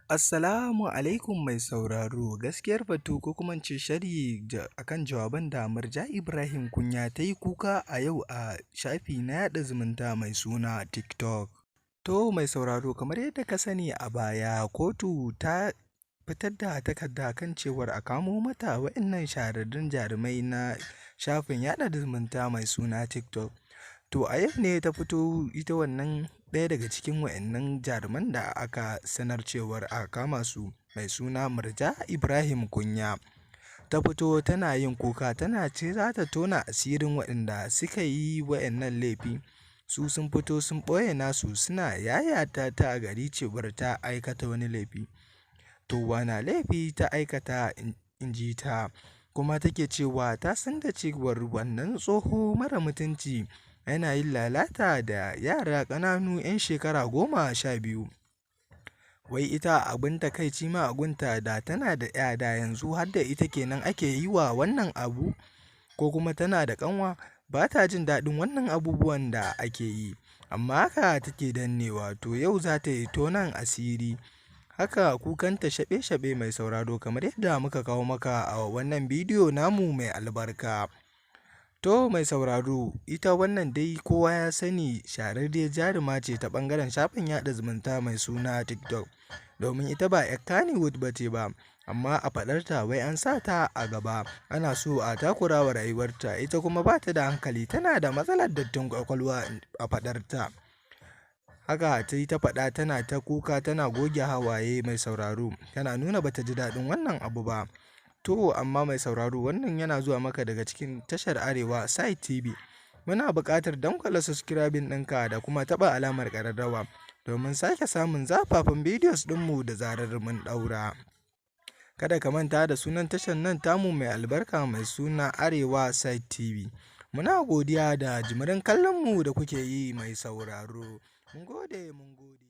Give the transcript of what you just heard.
Assalamu alaikum mai sauraro. Gaskiyar batu ko kuma in ce sharhi akan jawaban da Murja Ibrahim Kunya ta yi kuka a yau a shafi na yaɗa zumunta mai suna TikTok. To mai sauraro, kamar yadda ka sani, a baya kotu ta fitar da takarda kan cewar a kamo mata waɗannan shahararrun jarumai na shafin yaɗa zumunta mai suna TikTok. To a yau ne ta fito, ita wannan ɗaya daga cikin waɗannan jaruman da aka sanar cewar aka kama su, mai suna Murja Ibrahim Kunya. Ta fito tana yin kuka, tana ce za ta tona asirin waɗanda suka yi waɗannan laifi. Su sun fito sun ɓoye nasu, suna yayata ta a gari cewar ta aikata wani laifi. To wane laifi ta aikata, in ji ta? Kuma take cewa ta san da cewar wannan tsoho mara mutunci yana yin lalata da yara ƙananu 'yan shekara 12. Wai ita abin takaici ma a gunta, da tana da 'ya, da yanzu har da ita kenan ake yi wa wannan abu, ko kuma tana da ƙanwa, ba ta jin daɗin wannan abubuwan da ake yi. Amma haka take dannewa. To yau za ta yi tonon asiri. Haka kukanta shaɓe-shaɓe, mai sauraro, kamar yadda muka kawo maka a wannan bidiyo namu mai albarka. To mai sauraro, ita wannan dai kowa ya sani shahararriyar jaruma ce ta ɓangaren shafin yaɗa zumunta mai suna TikTok. Domin ita ba 'yar Kannywood ba ce ba, amma a faɗarta wai an sa ta a gaba, ana so a takura wa rayuwarta, ita kuma ba ta da hankali, tana da matsalar dattin ƙwaƙwalwa a faɗarta. Haka ta yi ta faɗa, tana ta kuka, tana goge hawaye, mai sauraro, tana nuna ba ta ji daɗin wannan abu ba. To amma mai sauraro, wannan yana zuwa maka daga cikin tashar Arewa Side TV. Muna buƙatar dangwala subscribing ɗinka da kuma taɓa alamar ƙararrawa domin sake samun zafafan videos ɗinmu da zarar mun ɗaura. Kada ka manta da sunan tashar nan tamu mai albarka mai suna Arewa Side TV. Muna godiya da jimirin kallonmu da kuke yi, mai sauraro. Mun gode, mun gode.